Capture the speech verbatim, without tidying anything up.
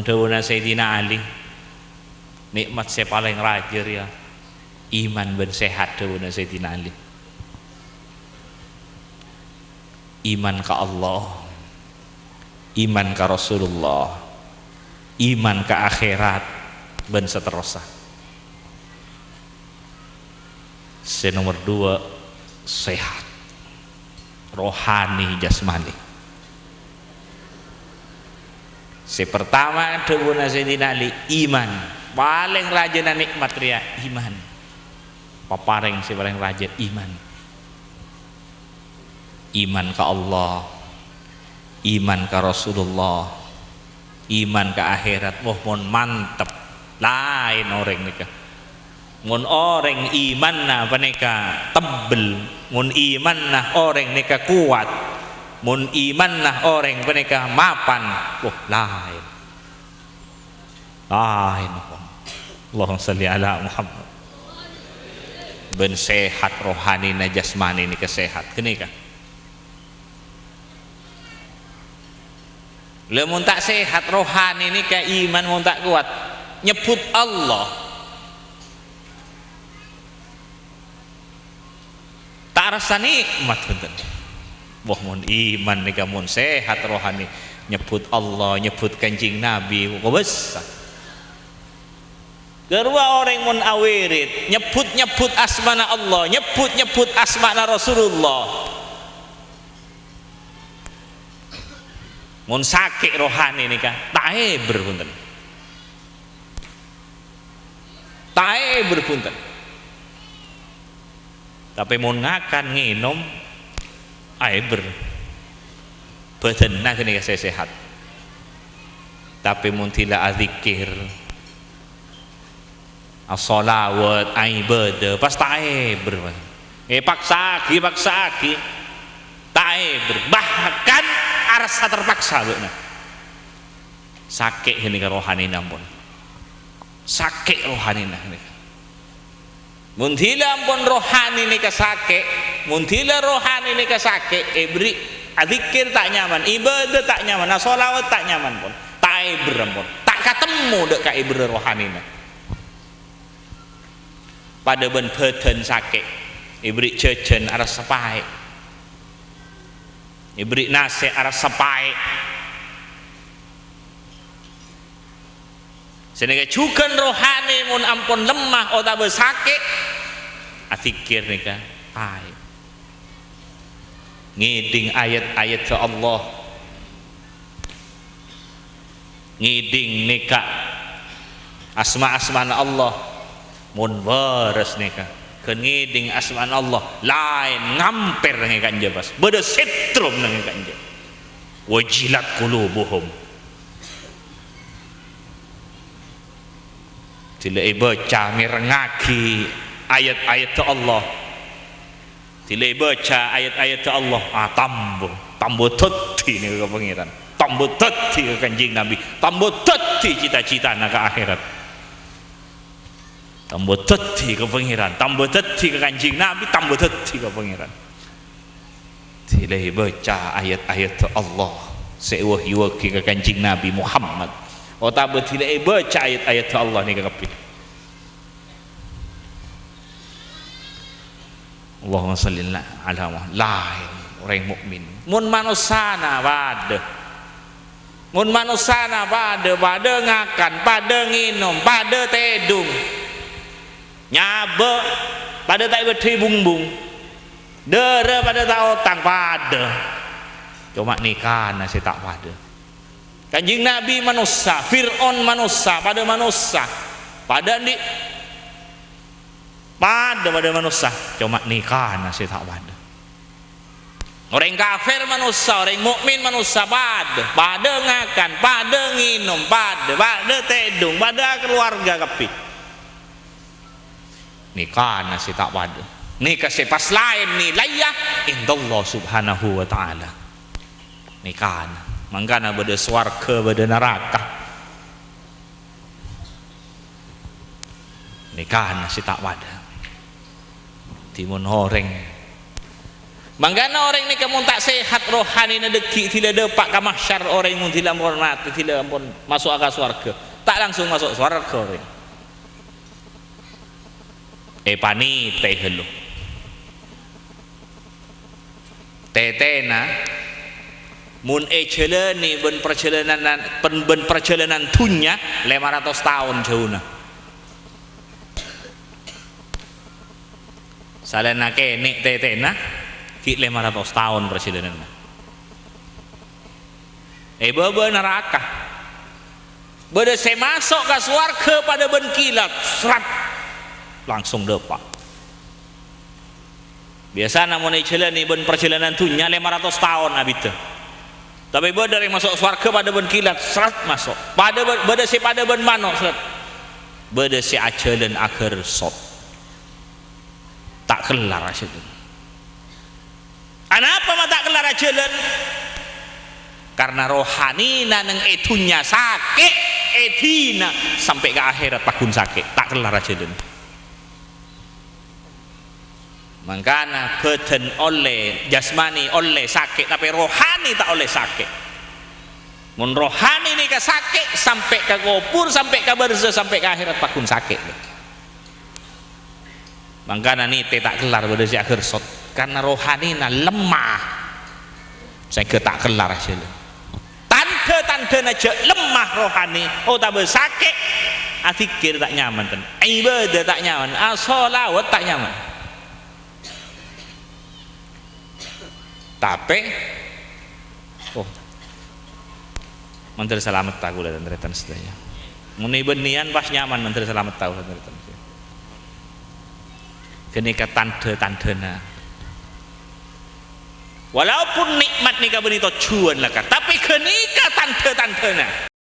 Dhâbuna Sayyidina Ali, "Nè'mat sè palèng rajâ rèya iman bân sehat," dhâbuna Sayyidina Ali. Iman ka Allah, iman ka Rasulullah, iman ka akhèrat, bân saterrossa. Sè nomer duwâ', sehat. Rohani, jasmani. Sè partama, dhâbuna Sayyidina Ali, iman. Palèng rajâna nè'mat rèya iman. Paparèng sè palèng rajâ iman. Iman ka Allah, iman ka Rasulullah, iman ka akhèrat. Wah, mon mantep, laèn orèng nèka. Mon orèng imanna panèka tebbel, mon imanna orèng nèka kowat, mon imanna orèng panèka mapan, wah, laèn. Laèn, Allahumma shalli ala Muhammad. Bân sehat rohanina, jasmani nèka sehat. Ghânèka. Lha, mon ta' sehat rohani nèka, iman mon ta' kowat, nyebbhut Allah, ta' arassa nè'mat, bhunten. Wah, mon iman nèka, mon sehat rohani, nyebbhut Allah, nyebbhut Kanjeng Nabi, kobâsa. Ghâruwa orèng mon awirid, nyebbhut-nyebbhut asmana Allah, nyebbhut-nyebbhut asmana Rasulullah. Mon sakè' rohani nèka, ta' èbher, bhunten. Ta' èbher, bhunten. Tapè mon ngakan, ngènom, aèbher. Bhâdhânna ghânèka sè sehat. Tapè mon dhila adzikkèr, asholawat, aèbâdâ, pas ta' èbher, pas. Èpaksa'aghi, paksa'aghi, ta' èbher. Bahkan arassa terpaksa bâ'na. Sakè' ghânèka rohanina ampon. Sakè' rohanina ghânèka. Mon dhila ampon rohani nèka sakè', mon dhila rohani nèka sakè', èberri' adzikkèr ta' nyaman, ibadah ta' nyaman, asholawat ta' nyaman pon. Ta' èbher ampon. Ta' katemmo dâ' ka èbherra rohanina. Padâ bân bhâdhân sakè', èberri' jhâjhân arassa paè'. Èberri' nasè' arassa paè'. Sanèka jhughân rohani mon ampon lemma otabâ sakè', adzikkèr nèka paè'. Ngèdhing ayat-ayatta Allah. Ngèdhing nèka asma-asmana Allah. Mon bârâs nèka, ghân ngèdhing asmana Allah, laèn ngampèr nèka enjâ pas. Bâdâ setrum nèka enjâ. Wajilat qulubuhum. Dhila èbâca, mèrengngaghi ayat-ayatta Allah. Dhila èbâca ayat-ayatta Allah, ah, tambo, tambo dhâddhi nèka ka Pangèran, tambo dhâddhi ka Kanjeng Nabi, tambo dhâddhi cita-citana ka akhèrat. Tambo dhâddhi ka Pangèran, tambo dhâddhi ka Kanjeng Nabi, tambo dhâddhi ka Pangèran. Dhila èbâca ayat-ayatta Allah sè èwahyuwaghi ka Kanjeng Nabi Muhammad, otabâ dhila èbâca ayat-ayatta Allah nèka kabbhi. Allahumma shalli ala Muhammad. Laèn orèng mukmin. Mon manossana padâ. Mon manossana padâ, padâ ngakan, padâ ngènom, padâ tèdung. Nyabâ', padâ ta' èbâddhâi bungbung. Dârâ padâ ta' otang, padâ. Coma nèkana sè ta' padâ. Kanjeng Nabi manossa, Fir'aun manossa, padâ manossa. Padâ andi'? Padâ, padâ manossa, coma nèkana sè ta' padâ. Orèng kafir manossa, orèng mukmin manossa padâ. Padâ ngakan, padâ ngènom, padâ, padâ tèdung, padâ akalowarga kabbhi. Nèkana sè ta' padâ. Nèka sè pas laèn nilaiya indallah subhanahu wa ta'ala. Nèkana. Mangkana bâdâ sowarghâ, bâdâ naraka. Nèkana sè ta' padâ. Dhimon orèng Mangkana orèng nèka mon ta' sehat rohanina, dhâggi' dhilâ dâpa' ka mahsyar, orèng mon dhilâ ampon matè, dhilâ ampon maso'a ka sowarghâ. Ta' langsung maso' sowarghâ orèng. Èpanètè ghâllu. Tètèna, mon èjhâlâni bân parjhâlânan, bân, bân parjhâlânan dhunnya, lèma ratos taon jhâuna. Salaènna kènè' tètèna, ghi' lèma ratos taon parjhâlânanna. È bâbâ naraka. Bâdâ sè maso' ka sowarghâ padâ bân kilat, srat, langsung dâpa'. Biyasana mon èjhâlâni bân parjhâlânan dhunnya lèma ratos taon abiddhâ. Tapè bâdâ orèng maso' sowarghâ padâ bân kilat, srat maso'. Padâ bân, bâdâ sè padâ bân mano', srat. Bâdâ sè ajhâlân aghârsot. Ta' kellar ajhâlân. Anapa ma' ta' kellar ajhâlân? Karna rohanina neng è dhunnya sakè', è dinna sampè' ka akhèrat pagghun sakè', ta' kellar ajhâlân. Mangkana bhâdhân ollè, jasmani ollè sakè', tapè rohani ta' ollè sakè'. Mon rohani nèka sakè', sampè' ka kobhur, sampè' ka barzah, sampè' ka akhèrat pagghun sakè'. Mangkana nètè ta' kellar bâdâ sè aghârsot, karna rohanina lemma, sehingga ta' kellar ajhâlân. Tandhâ-tandhâna jhâ' lemma rohani otabâ sakè', adzikkèr ta' nyaman, ten. Ibadah ta' nyaman, asholawat ta' nyaman. Tapè, oh, mandhâr salametta kaulâ, tan-tarètan sadhâjâ. Mon è bânnèyan pas nyaman, mandhâr salametta kaulâ, tan-tarètan sadhâjâ. Ghânèka tandhâ-tandhâna. Walaupun nikmat nèka bânnè tojjhuwân lakar, tapè ghânèka tandhâ-tandhâna.